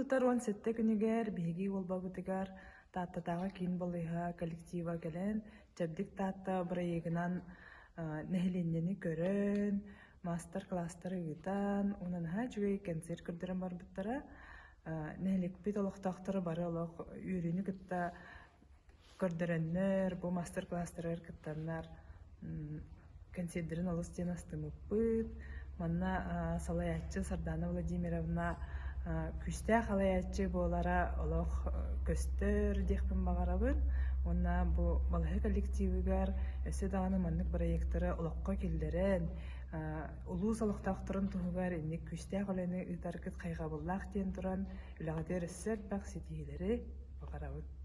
тутар 17 күнүгэр биһиги Уолбабытыгар Тааттатааҕы киин балыыһа коллектива кэлэн, Чэбдик Таатта бырайыагынан нэһилиэнньэни көрөн, маастар-кылаастары ыытан, уонна наһаа үчүгэй кэнсиэр көрдөрөн барбыттара. Нэһилиэкпит олохтоохторо бары олох үөрүүнү кытта көрдөрөннөр, бу маастар-кылаастарыгар кыттаннар кэнсиэрдэрин олус диэн астыммыппыт. Манна салайааччы Сардаана Владимировна күүстээх салайааччы буолара олох көстөр диэхпин баҕарабын. Уонна бу балыыһа коллективыгар өссө даҕаны маннык бырайыактары олоххо киллэрэн, улуус олохтоохторун туһугар инник күүстээх үлэни ыытаргыт хайҕабыллаах диэн туран, үлэҕитигэр өссө элбэх ситиһиилэри баҕарабыт.